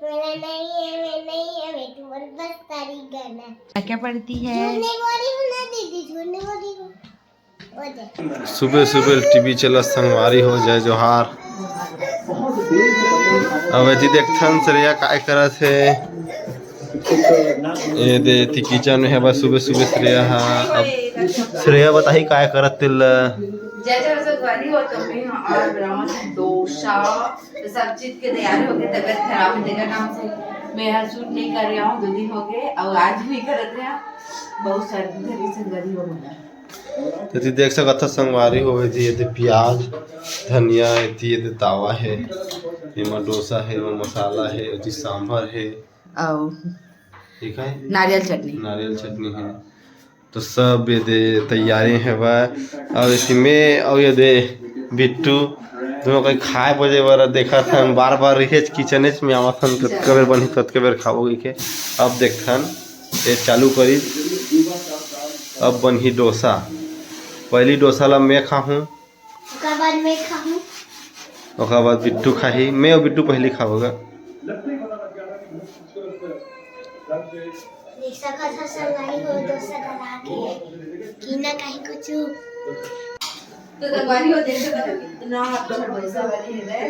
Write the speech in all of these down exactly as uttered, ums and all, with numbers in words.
बोला नहीं है, मैं नहीं है, मैं तुम्हारे बस तारीख गाना। क्या क्या पढ़ती है? झूठ नहीं बोल रही हूँ ना दीदी, झूठ नहीं बोल रही हूँ। वो दे। सुबह सुबह टीवी चला संगवारी हो, जय जोहार। अब एती देखथन श्रेया काय करत हे। ये दे एती किचन में हे, बस सुबह सुबह श्रेया हा। अब श्रेया बताही काय करत तेला। जय जय संगवारी हो, तो मैं आज बनाऊंगा डोसा। तो सब चीज के तैयारी हो गई, तबीयत खराब है तेकर नाम से मैं यहाँ शूट नहीं कर रहा हूँ, दो दिन हो गए और आज भी करत रहा, बहुत सर्दी धरी संगवारी हो गया। तो तुम देख सकत हो संगवारी हो, ये दे प्याज, धनिया, एती ये दे तावा है, एमा डोसा है, एमा मसाला है, एती सांभर है। और ठीक है? नारियल चटनी। नारियल चटनी है। तो सब ये दे तैयारी है बा। और इसी में और ये दे बिट्टू दोनों कोई खाए बजे बर देखत हन, बार बार रिहेज किचन में आवत हन, कतका बेर बनही, कतका बेर खाबो कहिके। अब देखथन, ये चालू करी, अब बनही डोसा। पहली डोसा ला मैं खाहूँ, ओकर बाद मैं खाहूँ। ओकर बाद बिट्टू खाही, मैं और बिट्टू पहली खाबो गा। देख सकत हो संगवारी हो, डोसा डला के कि ना कहीं कुछ। तो संगवारी हो, देख सकत हो कितना अच्छा डोसा बनी है।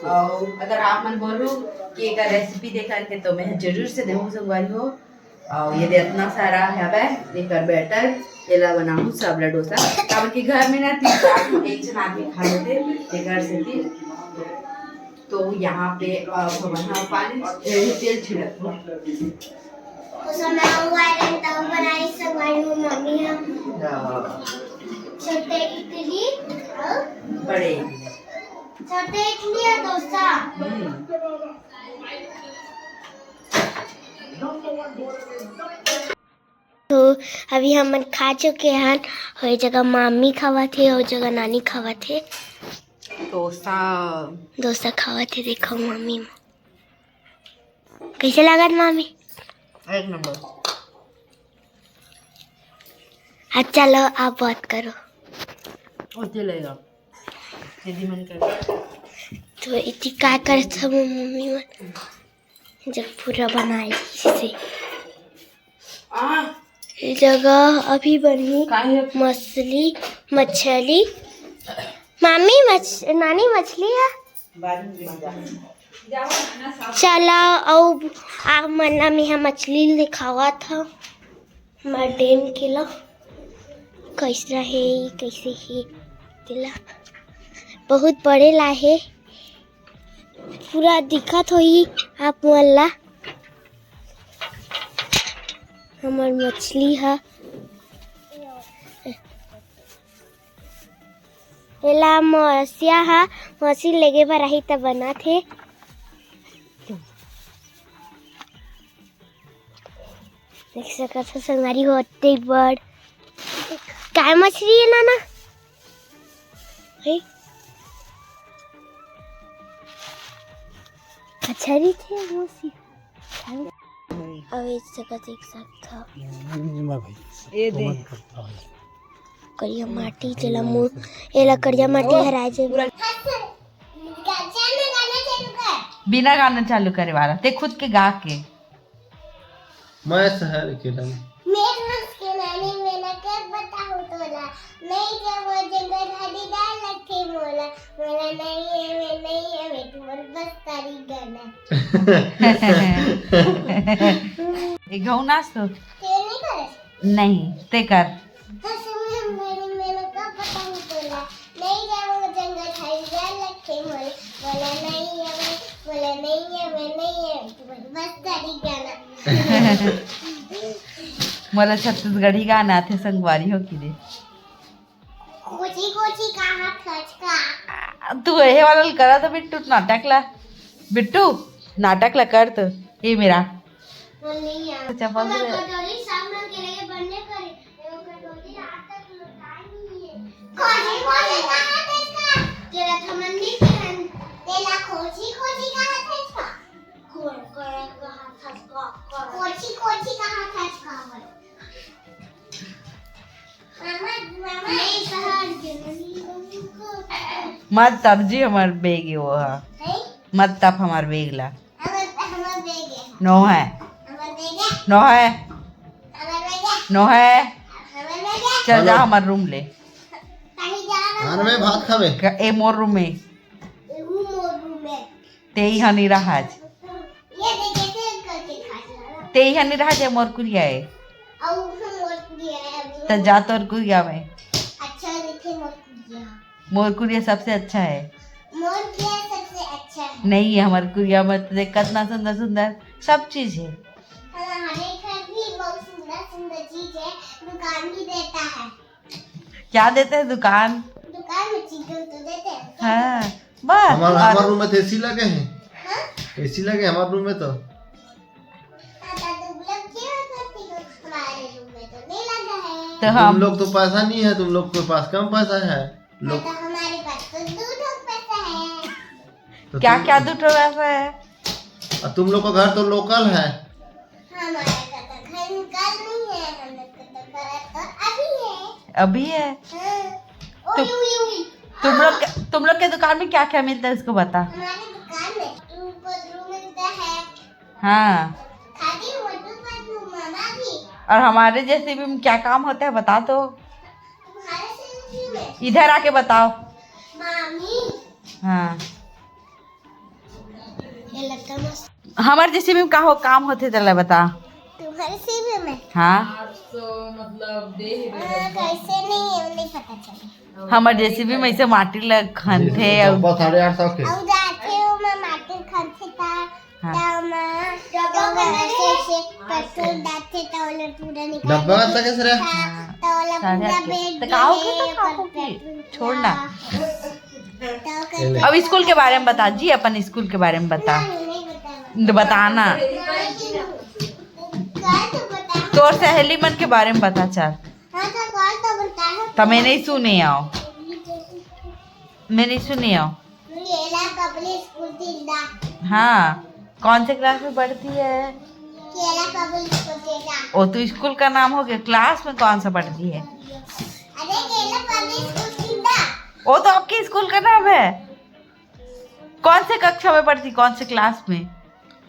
और अगर आप मन बोलू कि एक रेसिपी दे करके, तो मैं जरूर से देहूँ संगवारी हो। और ये दे इतना सारा हवय, एकर बैटर, एला बनाहूँ सब ला डोसा, काबर कि घर में ना तीन चार ठो एक झन आदमी खा लेथे, एकर सेती। तो यहाँ पे अब हमन ह पानी, ए, तेल छिड़क। ओ समय हुआ है, तब बनाई सब, आई हूँ मम्मी हम। हाँ। छोटे इडली और बड़े इडली। छोटे इडली और डोसा। हम्म। तो अभी हमन खा चुके हन। ओ जगह मामी खावत हे, ओ जगह नानी खावत हे। डोसा। डोसा खावत हे, देखो मामी। कैसे लागत मामी? एक नंबर। अच्छा लो, आप बात करो। ओते लेगा। दीदी मन कर। तो इति का करत हव मम्मी मन? जब पूरा बनाए से। आ। ये जगह अभी बनही। काहे? मछली, मछली। मामी, मछ-, नानी मछली है। चला, अउ आप मन ला मेहा मछली दिखावत हव। हमर डेम के ला कैसना हे, कैसे हे, तेला बहुत बड़े ला हे, पूरा दिखत होही आप मन ला। हमर मछली ह, एला मौसिया ह, मौसी लेगे बर आही त बनात हे। देख सकत हो संगवारी हो, अत्ते बड़। काय मछली है नाना? हे? अच्छा रहिथे मौसी। अब एक जगह देख सकत हो। ये दे। करिया माटी जेला मु-, एला करिया माटी हराए जे। बिना गाना चालू करे वाला, ते खुद के गा के। मैं शहर के रंग। मैं हंस के नानी मेला कर बताऊं तोला। नहीं जब वो जंगल हरी डाल रखे मोला। मोला नहीं है, मैं नहीं है, मैं तुम्हारे बस तारी गाना। एक घाव नाच तो। तेरे नहीं करे? नहीं, ते कर। हंस में मेरी मेला कर बताऊं तोला। नहीं जाऊंगा जंगल हरिया लखे मोला, बोला नहीं है मैं, बोला नहीं है मैं, नहीं है मैं, बस तारी गाना। मोला छत्तीसगढ़ी गाना आथे संगवारी हो कि दे। कोची कोची कहा खचका। तू एहे वाला ल करा तो बिट्टू नाटक ला। बिट्टू, नाटक ला कर तो। ये मेरा। बोल नहीं यार। अच्छा, बोल रहे। कटोरी सामने के लिए बनने करी। कोची कोची कहा थे इसका? तेरा थमन्नी के हन। तेला कोची कोची कहा थे इसका? कोची कोची कहा थे इसका? मामा, मामा, ये शहर के नहीं। मत तप जी हमार बेग वो हा। हैं? मत तप हमार बेग ला। नो है। नो है। नो है। चल जा, हेलो। हमर रूम ले। अरे मैं भात खावे। ए मोर रूम में। तेही हनी रहा आज। तेही हनी रहा जे मोर कुरिया है। त जा तोर कुरिया में। अच्छा देखे मोर कुरिया। मोर कुरिया सबसे अच्छा है। मोर कुरिया सबसे अच्छा है। नहीं है हमर कुरिया में, तो देख कितना सुंदर सुंदर सब चीज है। हमारे घर भी बहुत सुंदर सुंदर चीज है, दुकान भी देता है। क्या देते हैं दुकान? दुकान में चीजें तो देते हैं। हाँ, बस। हमार, और हमार रूम में तो एसी लगे है। हाँ? एसी लगे हमार रूम में तो। हाँ, तो तुम लोग क्या करती हो? हमारे रूम में तो नहीं लगा है। तो तुम हम लोग तो पैसा नहीं है, तुम लोग के पास कम पैसा है। हाँ, लोग तो हमारे पास तो दो ठो पैसा है। तो क्या तुम क्या दो ठो पैसा है? और तुम लोग का घर तो लोकल है। हमारा का तो घर निकाल नहीं है, हम लोग का तो घर तो अभी है। अभी है। हाँ। तुम, ओए, ओए, ओए। तुम लोग के, तुम लोग के दुकान में क्या क्या मिलता है, उसको बता। हमारे दुकान में टू बदलू मिलता है। हाँ। खादी मोटू पतलू मामा भी। और हमारे जैसे भी क्या काम होता है, बता तो। तुम्हारे से भी में। इधर आके बताओ। मामी। हाँ। ये लगता मस्त। हमर जेसीबी में का हो काम होथे, तेला बता। तुम्हारे जेसीबी में? हाँ। हाँ, कैसे नहीं है, नहीं पता चले। हमर जेसीबी में ऐसे माटी ला खनथे अउ डब्बा साढ़े आठ सौ के। अउ जाथे ओमा माटी खनथे ता, हाँ। ता ओमा, ता ओमा ऐसे, ऐसे पेट्रोल डालथे ता ओला पूरा निकाल डब्बा कत्ता के सरे? ता, ता ओला साढ़े पूरा आठ के। बेच तो का हो दे, गया, का हो गया? पेट्रोल छोड़ ना। ता ओकर ये ले। अब स्कूल के बारे में बता जी, अपन स्कूल के बारे में बता। नहीं, नहीं बताना। बताना। नहीं, नहीं। कल तो बताऊँ। तोर सहेली मन के बारे में बता चल। हाँ, तो कल तो बताऊँ। तो मैं नहीं सुने आओ। मैं नहीं सुने आओ। केला पब्लिक स्कूल तिल्दा। हाँ, कौन से क्लास में पढ़ती है? केला पब्लिक स्कूल तिल्दा। ओ, तो स्कूल का नाम हो गया, क्लास में कौन सा पढ़ती है? अरे, केला पब्लिक स्कूल तिल्दा। वो तो आपके स्कूल का नाम है। कौन से कक्षा में पढ़ती, कौन से क्लास में?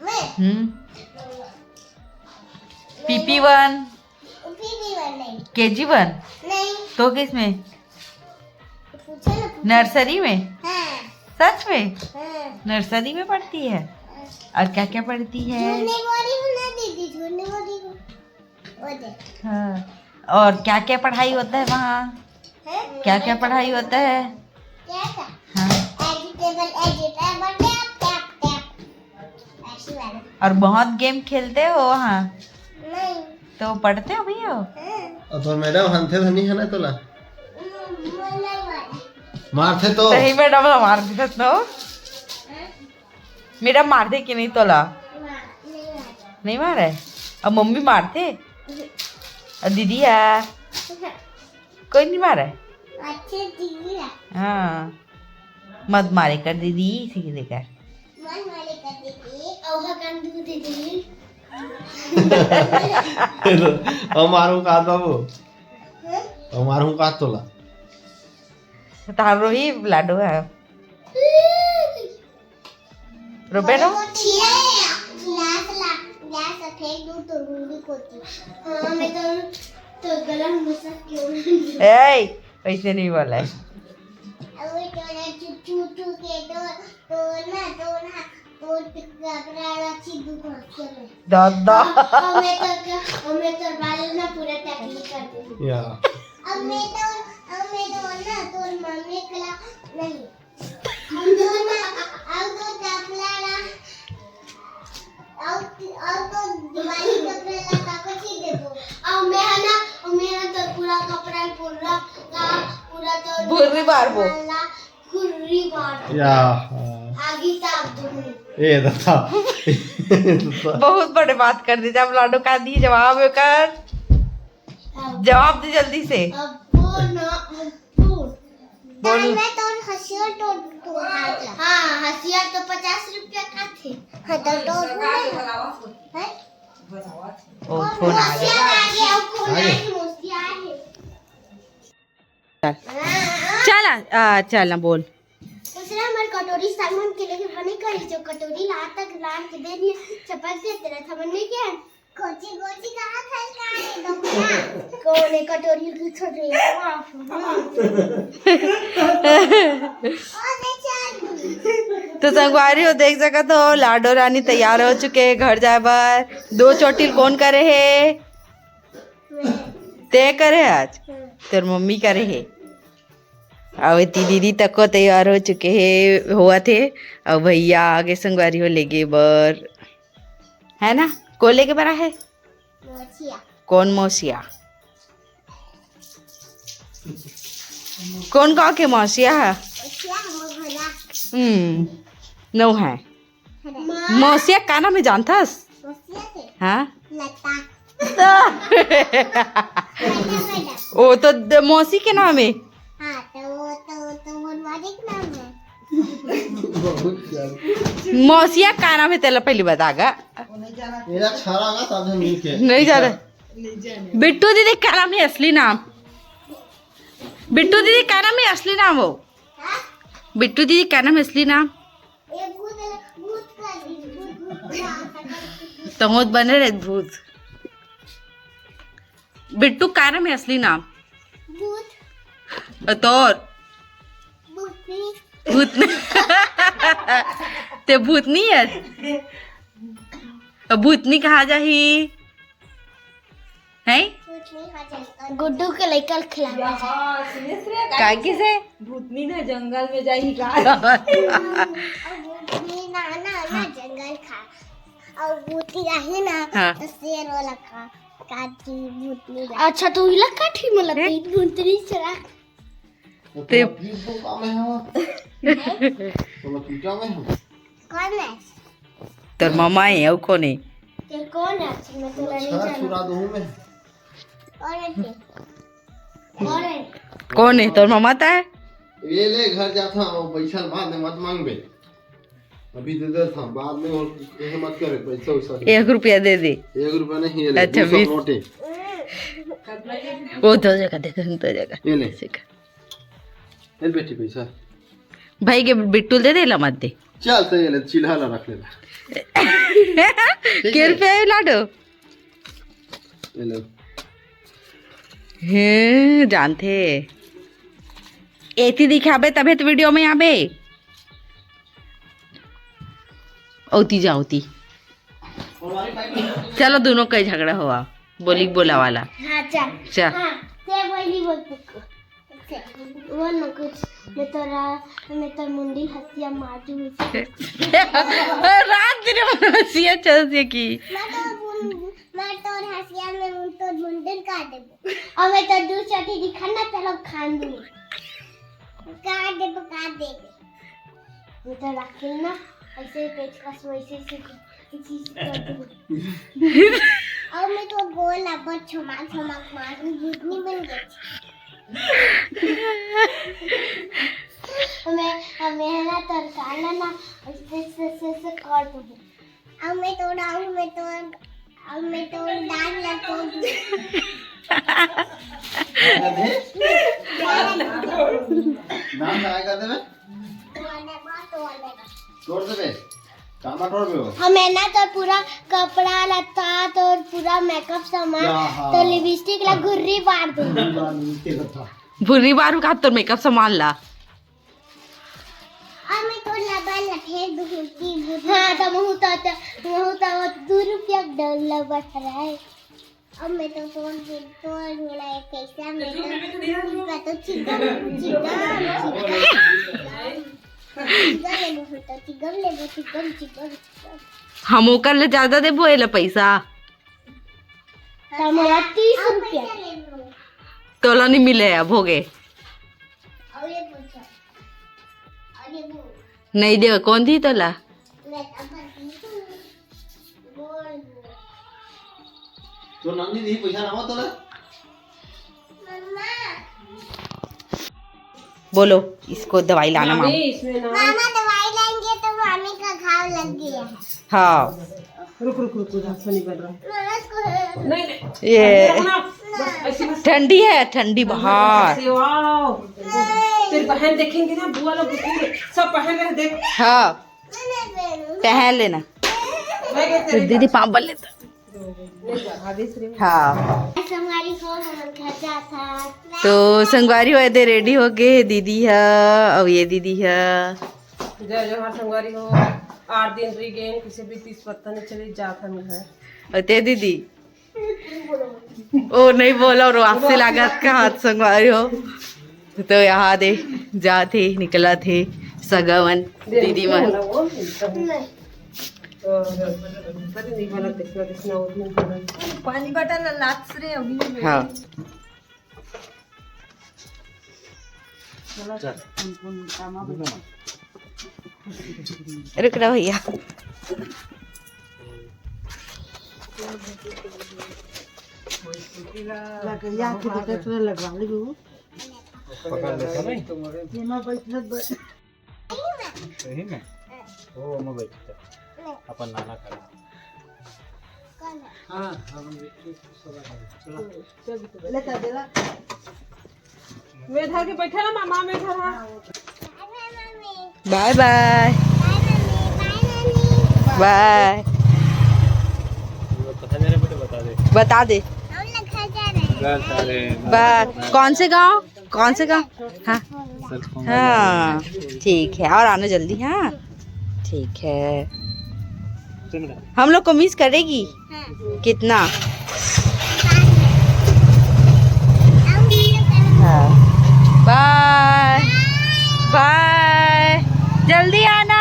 मैं? हम्म। पीपी वन। पीपी वन नहीं। केजी वन? नहीं। तो किस में? पूछो ना, पूछो। नर्सरी में? हाँ। सच में? हाँ। नर्सरी में पढ़ती है? हाँ। और क्या क्या पढ़ती है? झूलने वाली हूँ ना दीदी, झूलने वाली हूँ। वो देख। हाँ। और क्या क्या पढ़ाई होता है वहाँ? हैं? क्या क्या पढ़ाई होता है? क्या क्या? हाँ। एजी टेबल, एजी टेबल, टैप, टैप, टैप। ऐसी वाली। और बहुत गेम खेलते हो वहाँ? नहीं। तो पढ़ते हो भैया? हाँ। और तो मैडम हंथे धनी है ना तोला? हम्म, वो नहीं मारे। मारथे तो। सही मैडम ला मार देत तो। हाँ? मैडम मारथे कि नहीं तोला? मार, नहीं मारे। नहीं मारे? अब मम्मी मारथे? अब दीदी है? कोई नहीं मारे? अच्छे दीदी है। हाँ, मत मारे कर दीदी, इसी के लेकर। मत मारे कर दीदी, औहा कान दू दीदी। अब मारूं का बाबू? हाँ? अब मारूं का तोला? तार रोही लाडो है। रोबे नो? छिया, गिलास ला, गिलास फेंक दूं तो गुंडी कोती। हाँ, मैं तो, तो गला में घुसा क्यों? ए, ऐसे नहीं बोला है। अबे तोरा चुचू चू के तो, तो ना, तो ना, तो कपड़ा ला चीज घोंस के मैं। दादा। और मैं तो क्या, और मैं तो बाल ना पूरा टकली कर दूंगी। या। अब मैं तो, अब मैं तो ना, तो मम्मी कला नहीं। भुर्री बारबो। या, हाँ। ए दादा। बहुत बड़े बात कर दी, जब लाडो का दी जवाब ओकर। जवाब दे जल्दी से। बोल। तान में तोर हंसिया तोर, तोर हाथ ला। हाँ, हंसिया तो पचास रुपया का थे। हाँ, तो तोर है? ओ, फोन आ गया। हंसिया आ गया, फोन आ गया। चल। चल, आ, आ, चल, बोल। दूसरा हमारे कटोरी सामान के लेके बने करी जो कटोरी ला तक लान के दे दिए, चपक दे तेरा था मन में क्या? कोची कोची कहा था का रे दौड़ा? कौन है कटोरी की छोटी? माफ, माफ। ओ दे चल। तो संगवारी हो, देख सकत हो, लाडो रानी तैयार हो चुके हैं घर जाए बर। दो चोटिल कौन करे है? ते करे आज? तोर मम्मी करे है। अउ एती दीदी तको तैयार हो चुके है, होवत है। अउ भैया आगे संगवारी हो लेगे बर, है ना? को लेगे बर आहे? मौसिया। कौन मौसिया? कौन गाँव के मौसिया है? मौसिया हम बोला। हम्म, नौ है। मौसिया का नाम है जानथस? मौसिया के? हाँ। लता। तो लता मैडम। वो तो द-, मौसी के नाम है। हाँ, तो वो तो, तो वो हमारे के नाम है। बहुत ज्यादा। मौसिया का नाम है तेला पहले बता गा। मेरा छारा ना साधन नहीं के। नहीं जाने। बिट्टू दीदी का नाम है असली नाम? बिट्टू दीदी का नाम है असली नाम हो? बिट्टू दीदी का नाम है असली नाम? ये भूत, भूत कर दी, भूत, भूत, भूत। तो होत बने रहे भूत। बिट्टू का नाम है असली नाम? भूत। और तोर? भूतनी। भूतनी। ते भूतनी है? अब भूतनी कहाँ जाही? हैं? गुड्डू के लइका ल खिलावा जाए। का किसे? भूतनी ना जंगल में जाही का? अउ भूतनी ना, ना, ना जंगल खा। अउ भूतनी रही ना, हाँ। तो शेर वाला खा। काटी भूतनी रही। अच्छा, तो इला काटी मला हैं? तीन भूतनी चला। ते तो फिर वो काम है हवा। तो मैं पीटा में हूँ। कौन है? तोर मामा है, अउ कौन है? ते कौन है? मैं तो नहीं छार जाना। छुरा दूँ मैं। कौन है ते? कौन है? कौन है? तोर मामा ता है? ये ले घर जाता हूँ, पैसा बाद में मत मांगबे। अभी दे देता हूँ, बाद में और ये मत करे, पैसा वैसा नहीं। एक रुपया दे दे। एक रुपया नहीं, ये ले, अच्छा, दो सौ बीस। नोट है। वो दो जगह दे दे, दो जगह। ये ले। ठीक है। ले बेटी पैसा। भाई के बिट्टू दे दे, ला मत दे। चल, तो ये ले, चिल्हा ला रख ले। ठीक के है। रुपया है लाडो? ये लो। हे, जानथे। एती दिखाबे तभे तो वीडियो में आबे। ओती जा, ओती। चलो, दोनों का ही झगड़ा हुआ। बोली बोला वाला। हाँ, चल। चल। हाँ, ते बोली बोल तू। वो न कुछ, मैं तोरा, मैं तोर मुंडी हंसिया मार दूँ। रात दिन हंसिया चल से की। मैं तो मुं-, मैं तोर हंसिया में मुं-, तोर मुंडी काट देबो। और मैं तो दू चोटी दिखा ना, चलो खान दूँ। काट देबो, काट देबो। ये तो रख के ना, ऐसे पेचकस वैसे से, ऐसे से कर दो। और मैं तो गोल अब छमाक छमाक मारूँ, भूतनी बन गई। हमें, हमें है ना तरकारी ना, ऐसे, ऐसे, ऐसे, ऐसे कर दो। अब मैं तोड़ा हूँ, मैं तो, अब मैं तो दाग लगा दूँ। नाम लगाएगा तेरे? तोड़ देबे। कामा तोड़ देबे हो? हमें ना तो पूरा कपड़ा लत्ता, तो पूरा मेकअप सामान, या हाँ। तो लिपस्टिक ला घुर्री बार दूँ। घुर्री बार नीचे का था। घुर्री बार का तो मेकअप सामान ला। अब मैं तो लबा लठे दुखती बुद्धि। हाँ, तो मुँह तो, तो, मुँह तो दो रुपया डर लबा रहा है। अब मैं तो तोड़ दे, तोड़ मिला है पैसा, मैं तो, मैं तो चिकन, चिकन, चिकन। चिकन लेबो, तो चिकन लेबो, चिकन, चिकन, चिकन। हम ओकर ले ज्यादा देबो, एला पैसा। तो मोला तीस अब रुपया। पैसा ले लो। तोला नहीं मिले अब, हो गए। अब ये पूछो। अब ये बोल। नहीं दे, कौन दी तोला? मैं तो अपन दी तू। बोल। तो नंदी दी पैसा ना हो तोला? मम्मा। बोलो, इसको दवाई लाना, मामा। मामी, इसमें ना। मामा, दवाई लाएंगे तो मामी का घाव लग गया। हाँ। रुक, रुक, रुक, रुक, हाथ से निकल रहा है। मामा, इसको नहीं, नहीं। ये ठंडी है ना? बस ऐसे, बस। ठंडी है, ठंडी बाहर। ऐसे, वाओ। नहीं। तेरी बहन देखेंगे ना, बुआ लोग देखेंगे, सब पहन रहे, देख। हाँ, पहन लेना। मैं क्या तो तेरी दीदी पाँव बल लेता। हाँ। संगवारी हो, हमन घर जात हन। तो संगवारी हो, एदे रेडी हो गे दीदी ह, अउ ये दीदी ह। जय जोहार संगवारी हो। आठ दिन रही गेन, किसी भी तीस पत्ता नहीं चली, जात हन घर। अउ ते दीदी? ओ नहीं बोला, और वापसी लागत का हाथ संगवारी हो। तो यहाँ दे जात हे, निकलत हे सगावन दीदी मन। पानी बटल लात रे अभी। हाँ। रुक रहा भैया। लकड़िया के देखे थोड़ा लगवा ली। पकड़ लेता नहीं। जेमा बैठत बा। सही में? ओ, ओमा बैठत। अपन नाना खड़ा। हाँ, हाँ, हम बैठे, सब आ गए। चलो। लेता देला। मेधा के बैठा ना, मामा मेधा रहा। बाय बाय। बाय। बता दे। बता दे। बाय। कौन से गांव? कौन से गांव? हाँ। हाँ, ठीक है, और आना जल्दी। हाँ, ठीक है। हम लोग को मिस करेगी? हाँ। कितना? हाँ। बाय। बाय। जल्दी आना।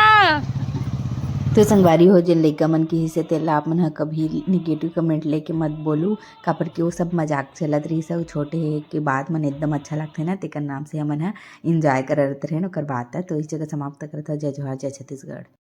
तो संगवारी हो, जेन लइका मन किहिस हे, तेला आप मन ह कभी निगेटिव कमेंट लेके मत बोलू, काबर कि वो सब मजाक चलत रहिस हे। छोटे हे के बात मन एकदम अच्छा लगथे ना, तेकर नाम से हमन ह एंजॉय करत रहेन ओकर बात ह। तो इस जगह समाप्त करत हव। जय जोहार, जय छत्तीसगढ़।